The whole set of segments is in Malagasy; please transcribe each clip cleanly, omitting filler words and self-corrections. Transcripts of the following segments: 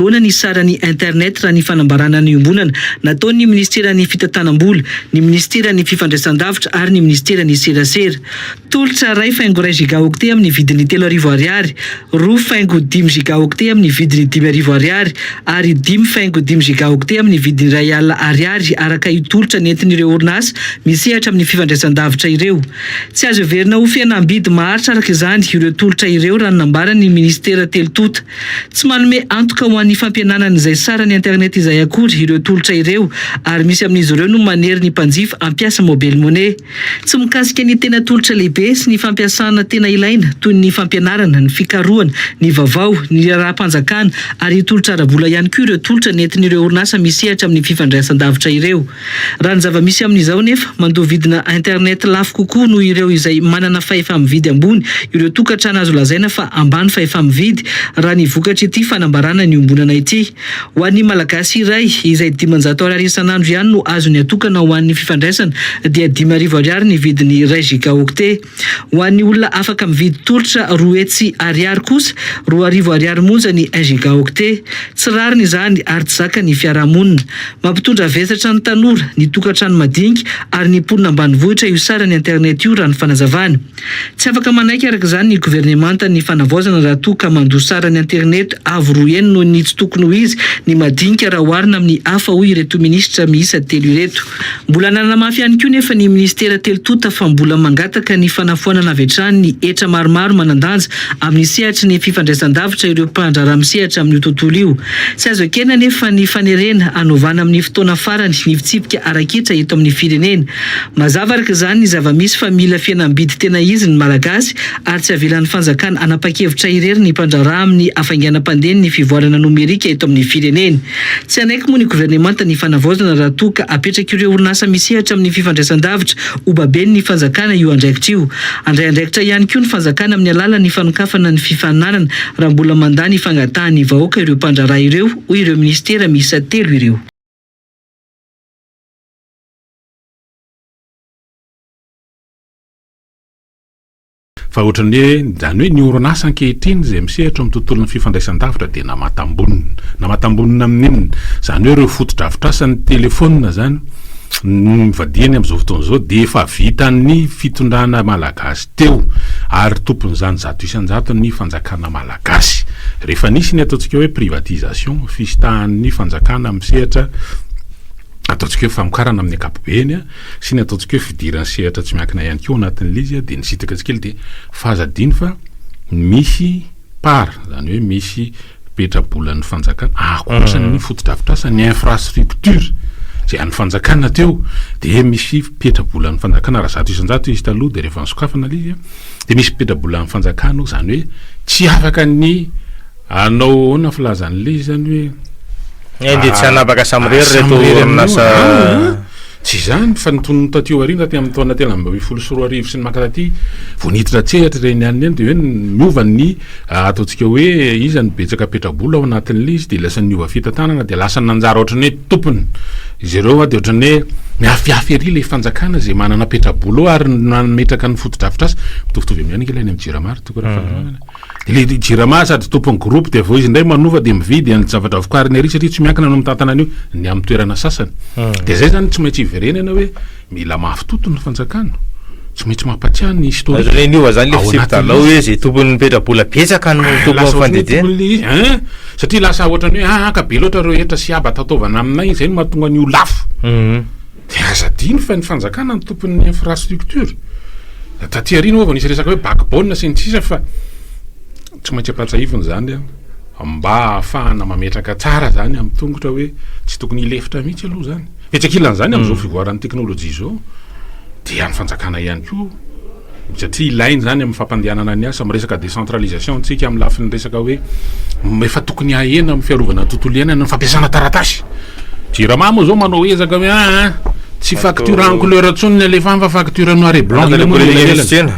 Ahoana ny saran'ny internet raha ny fanambarana niombonana nataon'ny minisiteran'ny fitantanam-bola, ny minisiteran'ny fifandraisandavitra ary ny minisiteran'ny serasera? Tolotra iray faingo iray gigaoctet amin'ny vidiny 3000 ariary, roa faingo dimy gigaoctet amin'ny vidiny 5000 ariary ary dimy faingo dimy gigaoctet amin'ny vidiny 1000 ariary araka io tolotra nentin'ireo orinasa misehatra amin'ny fifandraisandavitra ireo. Tsy azo heverina ho fihenam-bidy maharitra araka izany ireo tolotra ireo raha ny nambaran'ny minisitera telo tonta. Tsy manome antoka ho an'ny fampihenana an'izay saran'ny internet izay akory ireo tolotra ireo ary misy amin'izy ireo no manery ny mpanjifa hampiasa mobile money. Tsy mikasika ny tena tolotra lehibe sy ny fampiasana tena ilaina toy ny fampianarana, ny fikarohana, ny vaovao, ny raharaham-panjakana ary tolotra ara-bola ihany koa ireo tolotra nentin'ireo orinasa misehatra amin'ny fifandraisan-davitra ireo. Raha ny zava-misy amin'izao anefa, mandoa vidina internet lafo kokoa noho ireo izay manana fahefa-mividy ambony ireo tokantrano azo lazaina fa ambany fahefa-mividy, raha ny vokatr'ity fanambarana niombonana ity. Ho an'ny Malagasy iray, izay 500 ariary isan'andro ihany no azony atokana ho an'ny fifandraisana, dia 5000 ariary ny vidin'ny iray gigaoctet. Ho an'ny olona afaka mividy tolotra 200 ariary kosa, 2000 ariary monja ny un gigaoctet. Tsy rariny izany ary tsy zakan'ny fiarahamonina. Mampitondra vesatra ny tanora, ny tokantrano madinika ary ny mponina ambanivohitra io saran'ny internet io raha ny fanazavana. Tsy afaka manaiky araka izany ny governemantan'ny fanavaozana raha toa ka mandoa saran'ny aterineto avo roa heny noho ny tsy tokony ho izy ny madinika raha oharina amin'ny hafa hoy ireto minisitra miisa telo ireto. Mbola nanamafy ihany koa nefa ny minisitera telo tonta fa mbola mangataka ny fanafoanana avy hatrany ny hetra maromaro manan-danja amin'ny sehatry ny fifandraisan-davitra ireo mpandraharaha misehatra amin'io tontolo io. Tsy azo ekena anefa ny fanerena hanovana amin'ny fotoana farany ny fitsipika ara-ketra eto amin'ny firenena. Mazava araka izany ny zava-misy fa mila fihenam-bidy tena izy ny Malagasy ary tsy avelan'ny fanjakana hanapa-kevitra irery ny mpandraharaha amin'ny hafainganam-pandehan'ny fivoarana nomerika eto amin'ny firenena. Tsy hanaiky moa ny governemanta ny fanavaozana raha toa ka apetrak'ireo orinasa misehatra amin'ny fifandraisan-davitra ho baben'ny fanjakana io andraikitra io. Handray andraikitra ihany koa ny fanjakana amin'ny alalan'ny fanokafana ny fifaninanana raha mbola mandà ny fangatahan'ny vahoaka ireo mpandraharaha ireo, hoy ireo minisitera miisa telo ireo. Fa ohatran'ny hoe, izany hoe ny orinasa ankehitriny izay misehatra eo amin'ny tontolon'ny fifandraisan-davitra dia namatam-bonona. Namatam-bonona amin'ny inona? Izany hoe ireo fotodrafitrasan'ny telefaonina izany no nivadihany amin'izao fotoana izao dia efa vitan'ny fitondrana malagasy teo ary tompon'izany 100% ny fanjakana malagasy. Rehefa nisy ny ataontsika hoe privatisation, fisitahan'ny fanjakana amin'ny sehatra ataontsika hoe famokarana amin'ny ankapobeny, sy ny ataontsika hoe fidiran'ny sehatra tsy miankina ihany koa ao anatin'ilay izy dia nisintaka tsikelikely dia fa aza adino fa misy part izany hoe misy petrabolan'ny fanjakana ankoatra ny fotodrafitrasa ny infrastructure izay an'ny fanjakana teo dia misy petrabolan'ny fanjakana raha 100% izy taloha dia rehefa nisokafana ilay izy dia misy petrabolan'ny fanjakana ao izany hoe tsy afaka ny Hanao ahoana filazan'ilay izy zany hoe. Eh dia tsy hanapaka samirery ireto orinasa. Tsy izany fa ny tonony taty aoriana taty amin'ny taona 2013 sy ny maka taty vao niditra an-tsehatra ireny ihany ireny dia hoe miova ny ataontsika hoe iza no betsaka petra-bola ao anatin'ilay izy dia lasa niova fitantanana dia lasa nanjary ohatran'ny hoe tompony izy ireo dia ohatran'ny hoe miafiafy ery ilay fanjakana izay manana petra-bola ao ary nametraka ny fotodrafitrasa mitovitovy amin'izany ange ilay any amin'ny Jirama ry Toky Rafalimanana. Ilay Jirama sady tompon'ny groupe dia vao izy indray manova dia mividy an'ny zavatra vokariny ary satria tsy miankina no mitantana an'io ny amin'ny toerana sasany. Dia zay zany tsy maintsy hiverenana hoe mila mafy toto ny fanjakana. Tsy maintsy mampatsiahy ny historique. Azonay niova zany le fitsipi-dalao hoe zay tompon'ny mipetra-bola betsaka no tompon'ny fandedena. Lasa ohatran'ny hoe tompon'ilay izy hein. Satria lasa ohatran'ny hoe ah ka be loatra ireo hetra sy haba tataovana aminay izay no mahatonga an'io lafo. Dia aza adino fa ny fanjakana no tompon'ny infrastructure. Taty aoriana moa vao nisy resaka hoe backbone sy ny sisa fa tsy maintsy ampahatsahivina izany mba hahafahana mametraka tsara izany amin'ny tongotra hoe tsy tokony hilefitra mihitsy aloha izany. Etsy ankilan'izany amin'izao fivoaran'ny teknolojia izao dia ny fanjakana ihany koa Satria ilaina izany amin'ny fampandehanana ny asa, miresaka décentralisation tsika amin'ny lafiny resaka hoe efa tokony hahena amin'ny fiarovana ny tontolo iainana ny fampiasana taratasy. Jirama moa izao manao ezaka hoe aa ah, tsy facture en couleur intsony ny alefa any fa facture noir et blanc. Ina moa ny elanelany?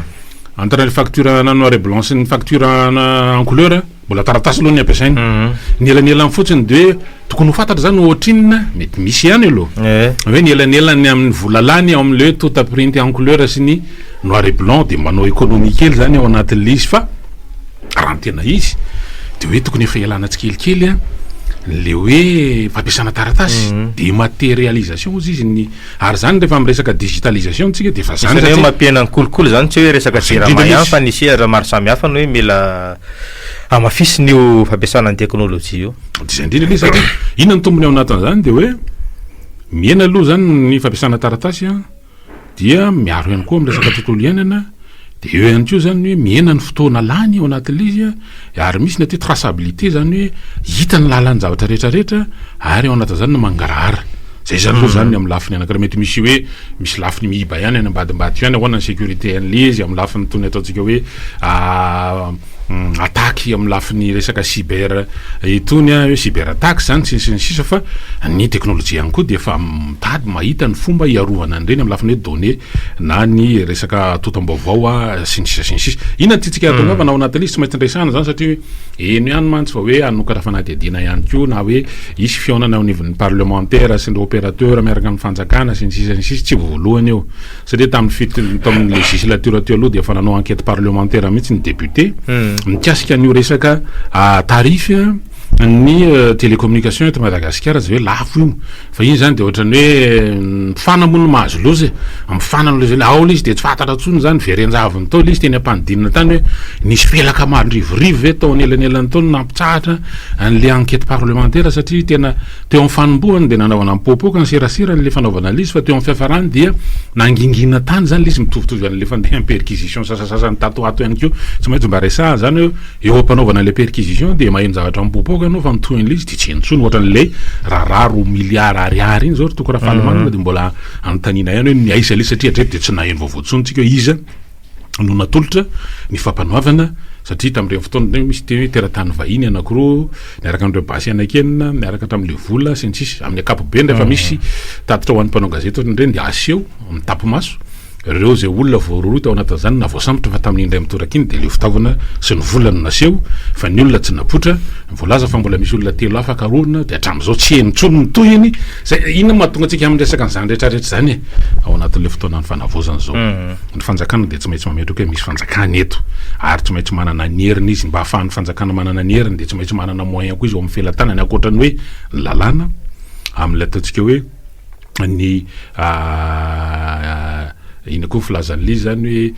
Entre ny facture noir et blanc sy ny facture en couleur, mbola taratasy aloha ny ampiasaina. Ny elanelany fotsiny dia hoe tokony ho fantatra zany ohatrinona, mety misy ihany aloha. Hoe ny elanelany amin'ny vola lany ao amin'ilay hoe tout à printy en couleur sy ny noir et blanc dia manao économie kely zany ao anatin'ilay izy fa raha ny tena izy dia hoe tokony efa ialana tsikelikely an. Le hoe fampiasana taratasy, dématérialisation hozy izy ny, ary zany rehefa miresaka digitalisation tsika de efa zany. Isany hoe mampihena ny kolikoly zany, tsy hoe resaka Zay jirama indrindra ihany mihitsy. fa ny sehatra maro samihafa no hoe mila hamafisiny io fampiasana ny teknôlôjia io. De zay indrindra le izy, satria inona ny tombony ao anatin'izany? De hoe mihena aloha zany ny fampiasana taratasy a, dia miaro ihany koa amin'ny resaka tontolo iainana, de eo ihany koa zany hoe mihena ny fotoana lany ao anatin'le izy a, ary misy ny atao hoe traçabilité, zany hoe hita ny lalan'ny zavatra rehetrarehetra, ary ao anatin'izany ny mangarahara. Zay zany aloha zany amin'ny lafiny anankiray. Mety misy hoe misy lafiny miiba ihany any ambadimbadika any, ahoana ny sécurité an'le izy amin'ny lafiny tony ataontsika hoe attaque amin'ny lafiny resaka cyber itony a, hoe cyber attaque zany sy ny sisa. Fa ny teknôlôjia ihany koa de efa mitady mahita ny fomba hiarovana an'ireny amin'ny lafiny hoe données na ny resaka totam-baovao a, sy ny sisa sy ny sisa. Inona ty tsika atongavana ao anatin'le izy? Tsy maintsy ndraisana zany, satria eno ihany mantsy fa hoe hanokatra fanadihadiana ihany koa, na hoe hisy fihaonana eo anivon'ny parlementaire sy ny opérateur miaraka amin'ny fanjakana sy ny sisa sy ny sisa. Tsy voalohany io, satria tamin'ny fit tamin'ny législature teo aloha de efa nanao enquête parlementaire mihitsy ny député mikasika an'io resaka tarif a, ny télécommunication eto Madagasikara, zay hoe lafo io. Fa iny zany de ohatrany hoe mifana moa no mahazo loza e, mifana no loza ao le izy, de tsy fantatra intsony zany verenjaviny tao le izy teny ampanodinina tany, hoe nisy felaka mandrivorivo ve tao anelanelany tao no nampitsahatra an'le enquête parlementaire, satria tena teo amin'ny fanombohany de nanaovana mipoapoaka ny serasera n'le fanaovana le izy, fa teo amin'ny fiafarany dia nangingina tany zany le izy, mitovitovy an'le fandeha perquisition sasasasany tato ato ihany koa. Tsy maintsy mba resaha zany hoe eo am-panaovana le perquisition de maheno zavatra mipoapoaka anao, fa mitohin'le izy de tsy intsony, ohatran'le raharaha 2 miliara ariary iny zao ry toko raha falimanana, de mbola anontaniana ihany hoe ny aiza le, satria hatreto de tsy naheno vaovao intsony tsika hoe iza no natolotra ny fampanoavana, satria tamin'ireny fotoana ireny misy teny hoe teratany vahiny anankiroa miaraka amin'ireo basy anankenina miaraka tamin'le vola sy ny sisa. Amin'ny ankapobeny, rehefa misy tatitra ho an'ny mpanao gazety ohatran'ireny de aseho mitapo-maso reo zay olona voarohirohy tao anatin'izany na voasambotra, fa tamin'ny indray mitoraka iny de le fitaovana sy ny vola no naseho fa ny olona tsy napotra. Voalaza fa mbola misy olona telo hafa karohina, de hatramin'izao tsy heno intsony ny tohiny zay. Inona mahatonga antsika amin'ny resaka an'izany rehetrarehetra zany e? Ao anatin'le fotoana ny fanavaozana zao, ny fanjakana de tsy maintsy mametraka hoe misy fanjakana eto, ary tsy maintsy manana ny heriny izy. Mba ahafahan'ny fanjakana manana ny heriny de tsy maintsy manana moyen koa izy eo amin'ny felatanany, ankoatrany hoe ny lalàna amin'ilay ataontsika hoe ny ina koa filazan'le izy zany hoe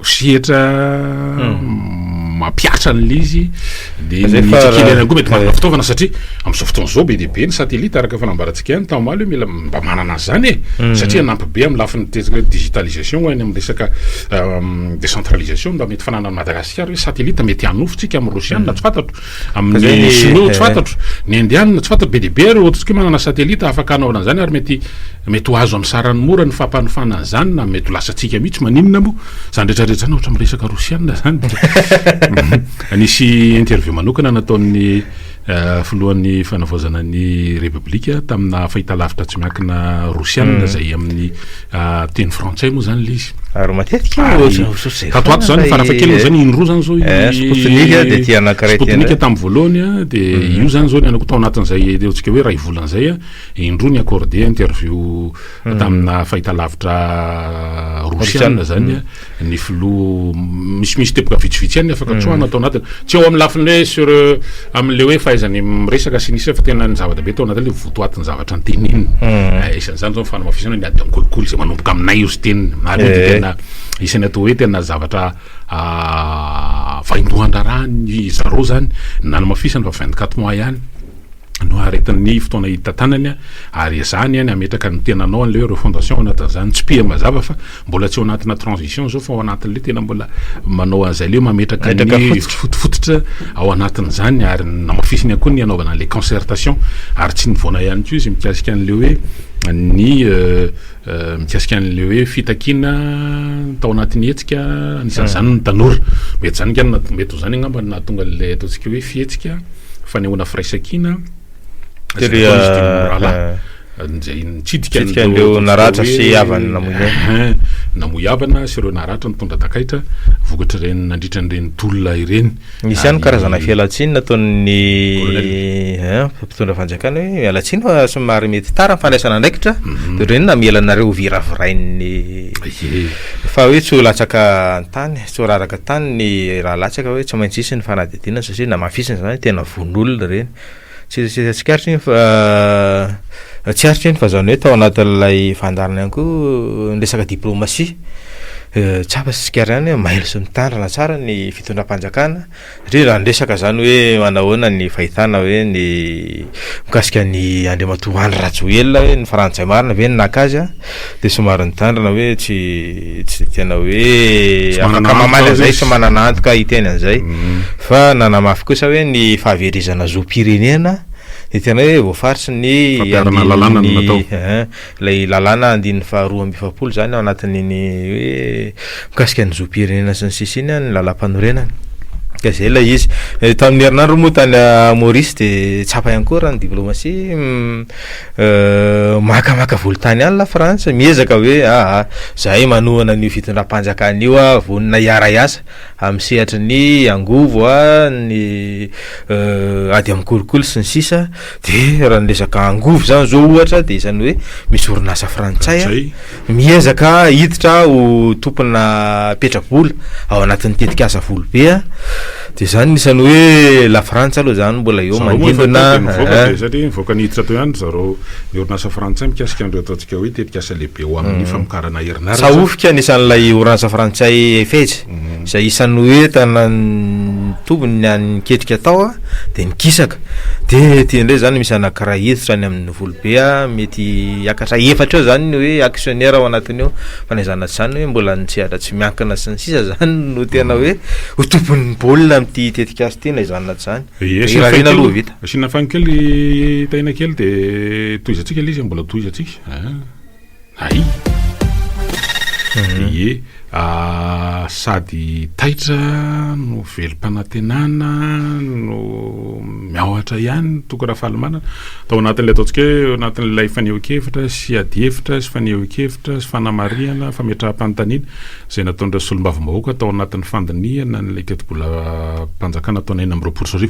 sehatra mampiasa an'le izy, de Zay ny fa tsikely ihany koa mety manana fitaovana, satria am'izao fotoana zao be dia be ny satellite, araka fanambarantsika ihany tamaly hoe mila mba manana azy zany e, satria anampy be amin'ny lafiny resaka hoe digitalisation any amin'ny resaka décentralisation. Mba mety fananana Madagasikara hoe satellite, mety hanofotsika amin'ny Rosiana, tsy fantatro, amin'ny Zay ny- Sinoa, tsy fantatro, ny Indiana, tsy fantatro, be dia be reo ohatritsika hoe manana satellite afaka hanaovana an'izany, ary mety ho azo amin'ny sarany mora ny fampanofana an'izany, na mety ho lasantsika mihitsy, maninona moa zany rehetrarehetra zany. Ohatra miresaka Rosiana zany, nisy interview manokana nataon'ny filohan'ny fanavaozana ny Repoblika tamina fahitalavitra tsy miankina rosiana, zay amin'ny teny frantsay moa zany le izy. Ary matetika Ary tato ato zany farafahakeliny zany indroa zany zao. Sputnik de ty anankiray ty Sputnik indray. tamin'ny voalohany a, de io zany zao ny anako tao anatin'izay ataontsika hoe ray volana zay a, indroa ny accordé interview tamina fahitalavitra rosiana zany a ny filoha. Misimisy teboka vitsivitsy ihany afaka tsoahana tao anatiny, tsy eo amin'ny lafiny hoe sur amin'le hoe fahaizany miresaka sy ny sisa, fa tena ny zava-dehibe tao anatin'le votoatin'ny zavatra nyteneniny. Isan'izany zao ny fanamafisana ny ady amin'ny kolikoly zay manomboka aminay io sy teniny ary io de tena isan'ny atao hoe tena zavatra vaindohan-draharaha ny zareo zany, nanamafisany fa 24 mois ihany no aretin'ny fotoana hitantanany a, ary ezahany ny hametraka ny tenanao an'le hoe refondation ao anatin'izany. Tsy pia mazava fa mbola tsy ao anatina transition zao, fa ao anatin'le tena mbola manao an'izay le hoe mametraka Mametraka ny fototra. fotofototra ao anatin'izany, ary namafisiny ihany koa ny anaovana an'le concertation, ary tsy nivoana ihany koa izy mikasika an'le hoe ny mikasika an'le hoe fitakiana tao anatin'ny hetsika, anisan'izany ny tanora. Mety zany ngah mety ho zany angamba no nahatonga an'le ataontsika hoe fihetsika fanehoana firaisankina zay Tery, nataon'izy dimy rahalahy. Izay nitsidika Nitsidika an'ireo naratra sy havany namoy ny ainy. Namoy havana sy ireo naratra nitondra takaitra vokatr'ireny nandritra an'ireny tolona ireny. Nisy ihany karazana fialantsiny nataon'ny mpitondra fanjakana hoe miala tsiny fa somary mety tara ny fandraisana andraikitra dia ohatran'ny hoe namela anareo ho viravirain'ny fa hoe tsy ho latsaka an-tany, tsy ho raraka an-tany ny raha latsaka hoe tsy maintsy hisy ny fanadihadiana satria namafisina izany hoe tena vono olona ireny. Tsy tsikaritra iny fa tsy aritra iny fa izany hoe tao anatin'ilay fandaharana ihany koa ny resaka diplomasia. Tsapa sy tsikaritra ihany hoe mailo sy mitandrina tsara ny fitondram-panjakana satria raha niresaka izany hoe manahoana ny fahitana hoe ny mikasika an'i Andriamatoa Andry Rajoelina hoe ny frantsay marina ve no naka azy an, dia somary nitandrina hoe tsy tsy dia tena hoe afaka mamaly an'izay, tsy manana antoka hiteny an'izay. Fa nanamafy kosa hoe ny fahaverezana zom-pirenena dia tena hoe voafaritry ny Fampiharana lalàna no natao. Ilay lalàna andininy faha 42 izany ao anatin'iny hoe mikasika ny zom-pirenena sy ny sisa iny ny lalàmpanorenana. Ka izay ilay izy. Tamin'ny herinandro moa tany Maurice dia tsapa ihany koa raha ny diplomatie makamaka volontany any la Frantsa, miezaka hoe aa zahay manohana an'io fitondram-panjakana io, vonona hiara-hiasa. Amin'ny sehatry ny angovo, ny ady amin'ny kolikoly sy ny sisa dia raha ny resaka angovo zany zao ohatra dia isan'ny hoe misy orinasa frantsay miezaka hiditra ho tompona petrabola ao anatin'ny tetikasa volobe a, dia zany isan'ny hoe la Frantsa aloha zany mbola eo mandindona. Satria nivoaka niditra teo ihany ry zareo ny orinasa frantsay mikasika an'ireo ataontsika hoe tetikasa lehibe ho amin'ny famokarana herinaratra. Sahofika anisan'ilay orinasa frantsay Eiffage izay isan'ny hoe tena tompony ny an'ny niketrika tao dia nikisaka. Dia ity indray izany misy anankiray hiditra any amin'ny Volobe mety hiakatra efatra eo izany ny hoe actionnaire ao anatin'io. Fa na izany na tsy izany hoe mbola ny sehatra tsy miankina sy ny sisa izany no tena hoe ho tompon'ny baolina amin'ity tetikasa ity na izany na tsy izany. Ie, Dia irariana aloha ho vita. Asiana faingo kely, Tahina kely dia tohizantsika ilay izy, mbola tohizantsika. Hay! Ie, sady taitra no velom-panantenana no miahotra ihany Toky Rafalimanana. Tao anatin'ilay ataontsika hoe ao anatin'ilay fanehoan-kevitra sy adihevitra sy fanehoan-kevitra sy fanamarihana, fametraham-panontaniana izay nataon'ireo solombavambahoaka tao anatin'ny fandinihana an'ilay tetibolam-panjakana taona 2026.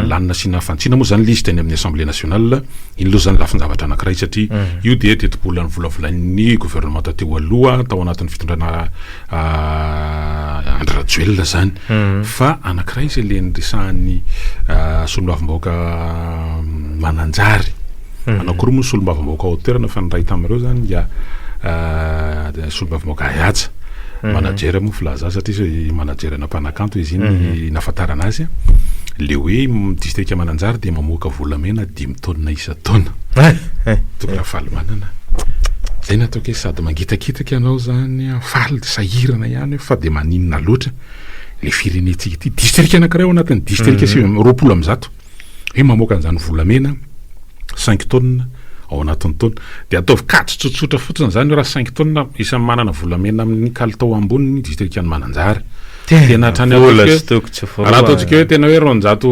Lany nasiana fantsina moa izany ilay izy teny amin'ny Assemblée nationale. Iny aloha izany lafin-javatra anankiray satria io dia tetibola novolavolain'ny governemanta teo aloha tao anatin'ny fitondrana Andry Rajoelina izany. Fa anankiray izay le niresahan'ny solombavambahoaka Mananjary. Anankiroa moa ny solombavambahoaka ao an-toerana fa ny iray tamin'ireo izany dia solombavambahoaka Haja. Manager moa filaza azy satria manager-na mpanakanto izy iny nahafantarana azy. Le hoe distrika Mananjary dia mamoaka volamena dimy taonina isan-taona. Toky Ravalomanana. Zay no ataoko hoe sady mangitakitaka ianao zany, faly dia sahirana ihany fa dia maninona loatra le firenentsika ity. Distrika anankiray ao anatin'ny distrika 129. Hoe mamoaka an'izany volamena cinq tonnes ao anatin'ny taona. Dia ataovy kajy tsotsotra fotsiny izany hoe raha cinq tonnes isan'ny manana volamena amin'ny kalitao ambony ny distrikan'i Mananjary. Tena hatrany Vola tsy toko tsy forohana. Raha ataontsika hoe tena hoe 200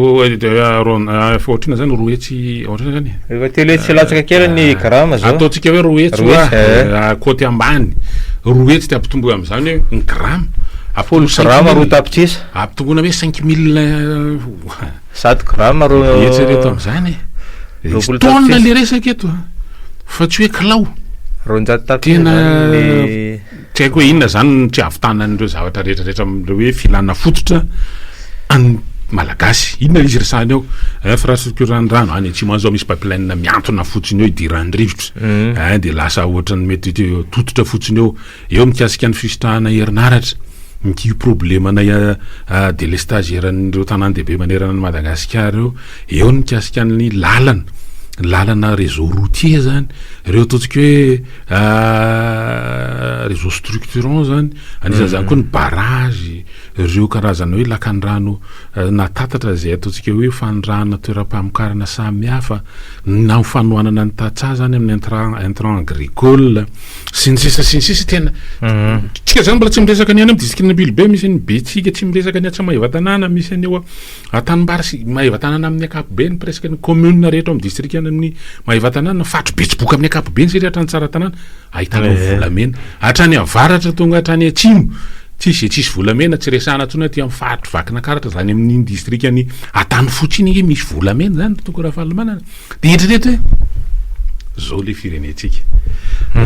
ohatrina izany 200 ohatrina izany e? Efa 300 latsaka kely ny grama zao. Ataontsika hoe 200 Roa hetsy, eh. côté ambany. 200 dia ampitomboy amin'izany hoe ny grama. Folo grama roa tapitrisa. Ampitomboina hoe 5000. 100 grama roa. Eritrereto amin'izany e. 20 Taonina tapitrisa. le resaka eto a. Fa tsy hoe kilao. 200 tapitrisa Tena zany ny. tsy haiko hoe inona zany no tsy ahavitana an'ireo zavatra rehetra rehetra amin'ireo hoe filana fototra an'ny Malagasy. Inona izy resahina eo? Infrastructure ny rano, any atsimo any zao misy pipeline mihantona fotsiny eo idiran'ny rivotra. Hein, dia lasa ohatran'ny mety tototra fotsiny eo. Eo mikasika ny fisitrahana herinaratra, io problemanay delestage eran'ireo tanàn-dehibe manerana an'i Madagasikara io, eo ny mikasika ny lalana, ny lalana réseau routier zany, ireo ataontsika hoe réseau structurant zany, anisan'izany koa ny barrage, ireo karazana hoe lakandrano na tatatra izay ataontsika hoe fanondrahana toeram-pamokarana samihafa, na ho fanohanana ny tantsaha zany amin'ny intrant intrant agricole. Sy ny sisa sy ny sisa tena tsika zany mbola tsy miresaka ny any amin'ny district Ambilobe misy ny Betsika tsy miresaka ny atsy Maevatanàna misy an'io Antanimbary sy Maevatanàna amin'ny ankapobeny presque ny commune rehetra ao amin'ny district any amin'ny Maevatanàna, faritry Betsiboka amin'ny ankapobeny satria hatrany Tsaratanàna ahitanao volamena. Hatrany avaratra tonga hatrany atsimo, tsisy izay tsisy volamena, tsy resahana intsony aty amin'ny faritry Vakinakaratra, izany amin'iny distrikan'i Antanifotsy iny ange misy volamena izany ry Toky Rafalimanana. Dia eritrereto hoe zao le firenentsika,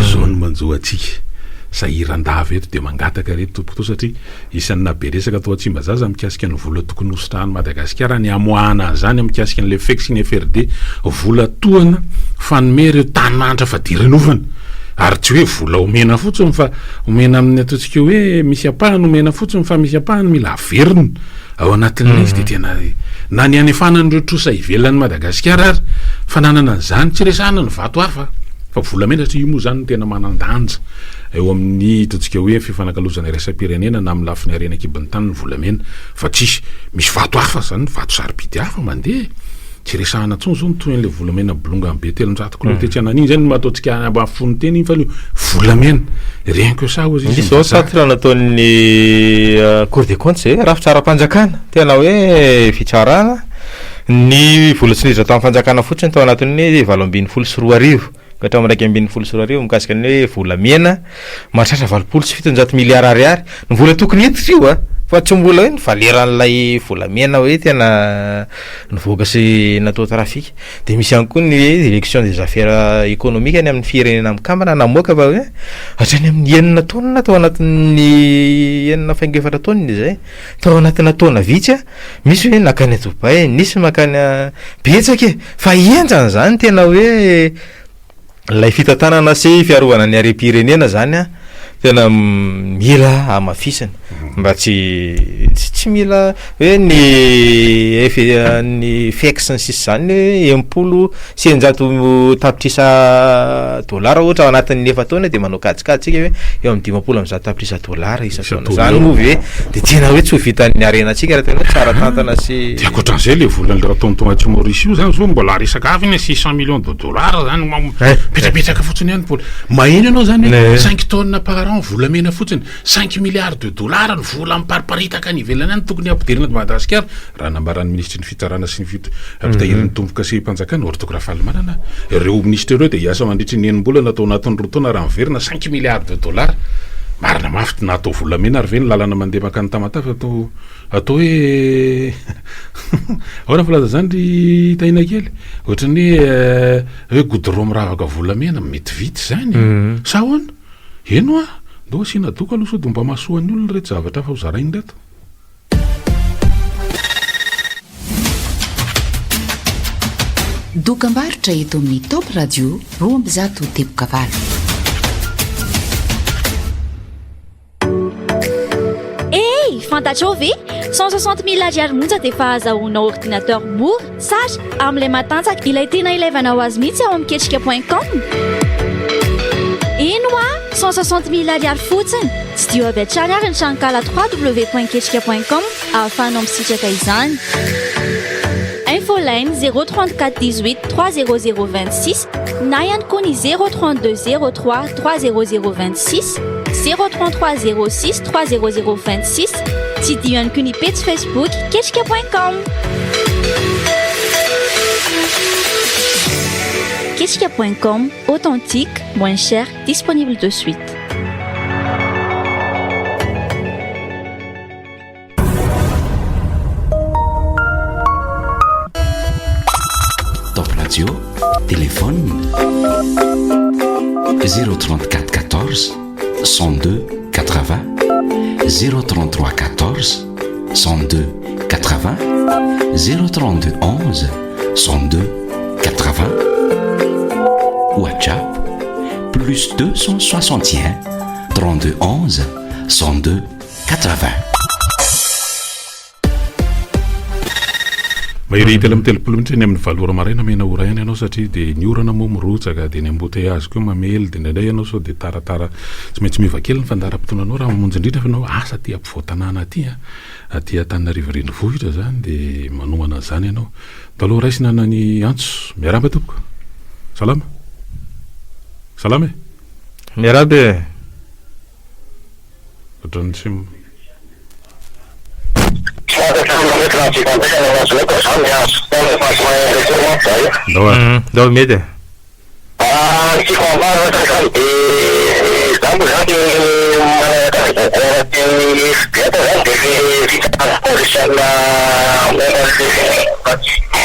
zao ny manjo antsika, sahiran-dava eto dia mangataka reto tompoko to satria isan'ny nahabe resaka tao Tsimbazaza mikasika ny vola tokony hositrahan'i Madagasikara ny hamoahana an'izany mikasika an'ilay FEC sy ny FRD, vola tohana fanome ireo tany mahantra fadiranovana ary tsy hoe vola omena fotsiny fa omena amin'ny ataontsika hoe misy ampahany omena fotsiny fa misy ampahany mila averina. Ao anatin'ilay izy dia tena na ny hanefana an'ireo trosa ivelan'i Madagasikara ary fananana an'izany, tsy resahana ny vato hafa fa volamena satria io moa izany no tena manan-danja eo amin'ny ataontsika hoe fifanakalozana iraisam-pirenena na amin'ny lafiny harena an-kibon'ny tany ny volamena fa tsisy misy vato hafa izany, vato sarobidy hafa mandeha e! Tsy resahana intsony izao ny tohin'ilay volamena bolongany be 300 kilao tetsy ananiny izay no ataontsika any ambany fonon-teny iny fa ny volamena. Rien que ça hozy izy. Misy izao satra nataon'ny Cour des comptes izay, rafitra ara-panjakana, tena hoe fitsarana, ny vola tsy niditra tamin'ny fanjakana fotsiny tao anatin'ny 2018 ka hatramin'ny 2011 mikasika ny hoe volamena. Mahatratra 780 miliara ariary ny vola tokony hiditra io a! Fa tsy mbola hoe ny valeran'ilay volamena hoe tena nivoaka sy natao trafic. Dia misy ihany koa ny hoe direction des affaires économiques any amin'ny firenena mikambana namoaka fa hoe hatrany amin'ny enina taonina tao anatin'ny enina faingo efatra taonina izay tao anatina taona vitsy a, misy hoe nankany Dubaï, nisy mankany betsaka e! Fa henjana izany tena hoe Ilay fitantanana sy fiarovana ny harem-pirenena zany an, tena mila hamafisina mba tsy tsy mila hoe ny F ny FEC sy ny sisa zany hoe 660 tapitrisa dolara ohatra ao anatin'ny efa-taona de manao kajikajy tsika hoe eo amin'ny 150 tapitrisa dolara isan-taona zany moa ve de tena hoe tsy ho vitan'ny harenantsika raha tena hoe tsara tantana sy De ankoatran'izay le volan'le Ratonton atsy Maurice io zany zao mbola resaka hafa iny 600 millions de dollars zany mipetrapetraka fotsiny ihany vola. Maheno ianao zany hoe cinq tonnes par an volamena fotsiny, cinq milliards de dollars ny vola mipariparitaka any ivelany any tokony hampidirina eto Madagasikara, raha nambaran'ny minisitry ny fitsarana sy ny fit- mpitahiry ny tombokasem-panjakana, Ortho Rafalimanana, ireo minisitra ireo dia hiasa mandritry ny enim-bolana tao anatin'ny roa taona raha miverina cinq milliards de dollars. Marina mafy, na atao volamena ary ve ny lalana mandeha mankany Tamatave atao Atao hoe ahoana filaza izany ry Tahina kely? Ohatran'ny hoe hoe goudron miravaka volamena, mety vita izany e. Mhm. Sa ahoana? Eny hoa, ndao asiana doka aloha sao dia mba mahasoa ny olona ireto zavatra hafa hozaraina ireto. Dokambarotra eto amin'ny Top Radio 201.8. Hey! Fantatrao ve? 160 mille ariary monja dia efa ahazahoanao ordinateur mora, tsara, amin'ilay matanjaka, ilay tena ilaivanao azy mihitsy ao amin'ny ketrika point com. Eny hoa! 160 mille ariary fotsiny! Tsidiho avy hatrany ary ny tranonkala www.ketrika point com ahafahanao misitraka izany. Infoline 034 18 300 26 na ihany koa ny 032 03 300 26, 033 06 300 26, tsidiho ihany koa ny pejy Facebook ketrika point com. Ketrika point com, authentique, moins cher, disponible de suite. Top Radio, téléphone 034 14 102 80 033 14 102 80 032 11 102 80 WhatsApp plus 261 32 11 102 80. Mahery 33 minitra eny amin'ny valo ora maraina mena ora ihany ianao satria dia ny orana moa mirotsaka dia ny embouteillage koa mamely dia indraindray ianao sao dia taratara tsy maintsy miova kely ny fandaharam-potoananao raha mamonjy indrindra fa ianao asa aty ampovoan-tanàna aty a aty Antananarivo renivohitra izany dia manomana an'izany ianao. Taloha raisina na ny antso. Miarahaba tompoko. Salama. Salama e. Miarahaba e. Ohatran'ny tsy. Ndao ary. Ndao mety e. Ny tiako ambara zany de za moa zany manaraka ny FB ato zany de le fitsarana commercial momba an'le.